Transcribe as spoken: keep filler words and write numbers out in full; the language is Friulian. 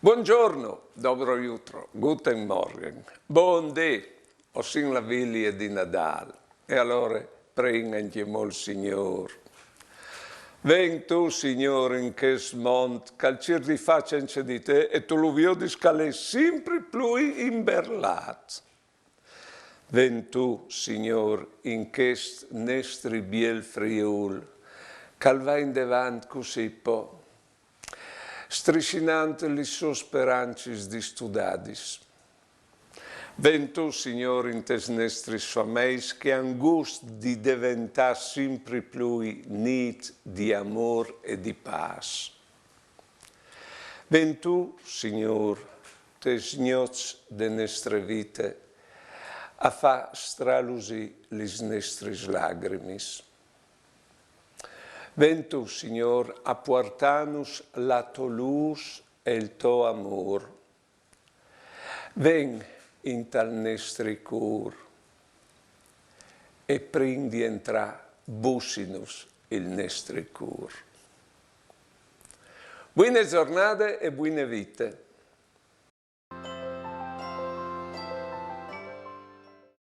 Buongiorno, dobro jutro, guten Morgen, bundì, o sin la vilie di Nadâl, e alore prin ancjemò il Signôr. Ven tu, Signôr, in chest mont, che al cîr di fâ cence di te, e tu lu viodis che al è simpri plui imberlât. Ven tu, Signôr, in chest nestri biel Friûl, che al va indevant cussì po, strissinant lis sôs sperancis distudadis. Ven tu, Signôr, intes nestris fameis che a àn gust di deventâ simpri plui nît di amôr e di pâs. Ven tu, Signôr, tes gnots de nestre vite, a fâ stralusî lis nestris lagrimis. Ven tu, Signôr, a puartânus la tô lûs e il to amôr. Ven intal nestri cûr e prin di entrâ bussinus il nestri cûr. Buine zornade e buine vite.